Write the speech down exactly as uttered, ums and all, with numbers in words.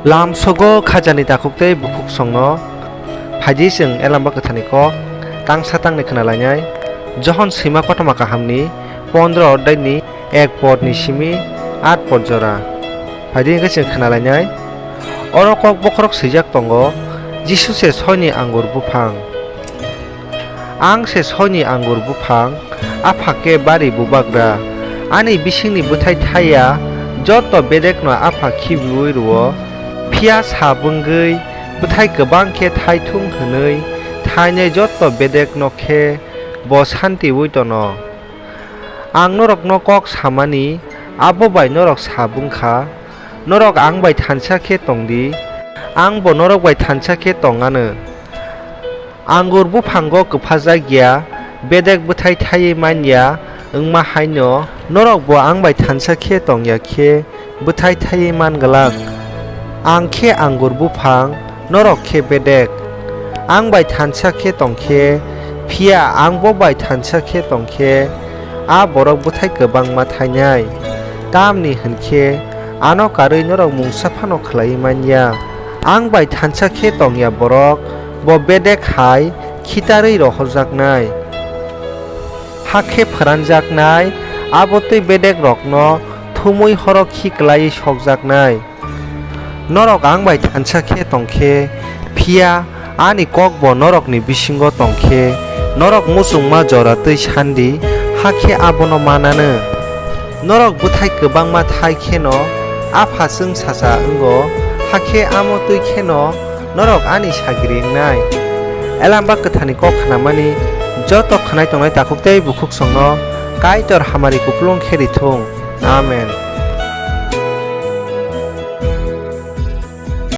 Lamsogo khajani takhuk tei bukhuksongno. Phaidi chwng Elamba Kwtharni kok tangsa tangni khna lainai. Johon swima kothoma kahamni pondro oddaini ek podni simi at pod jora. Phaidi hwnkhe chwng khna lainai. Oro kok bokhorok swijak tongo, Jisu se soini angur buphang. Ang se soini angur buphang, Apha khe bari bubagra. Ani bisingni bwthai thai ya joto bedekno Apha khibiui rw-o, phiya sap wngwi bwthai kwbang khe thai thung hwnwi thainai joto bedekno khe bo santiui tono. Ang norokno kok samani abo bai norok sap wng kha. Norok ang bai thansa khe tong di, angbo norok bai thansa khe tong anw. Angur buphango kwphajak ya bedek bwthai thaiwi man ya wngma hai’-no norokbo ang bai thansa khe tong ya khe bwthai thaiwi man glak. Ang khe angur buphang, norok khe bedek. Ang bai thansa khe tong khe, phiya angbo bai thansa khe tong khe, a borok bwthai kwbangma thainai. Tamni hwn khe ano karwi norok mungsa phano khlaiwi man ya. Ang bai thansa khe tong ya borok bo bedek hai khitarwi rohorjaknai, hakhe phwranjaknai, abo twi bedekrokno thumwi horo khi klaiwi sokjaknai. Norok ang bai thansa khe tong khe, phiya ani kokbo norokni bisingo tong khe, norok muchungma jora twi san di, hakhe abono man anw. Norok bwthai kwbangma thai kheno Apha chẃngsacha wngo, hakhe amo twi kheno norok ani sagri wngnai. Elamba Kwtharni kok khnamani joto khwnai tongnai takhuk tei bukhuksongno Kaitor hamari kupulung khe ri thung. Amen.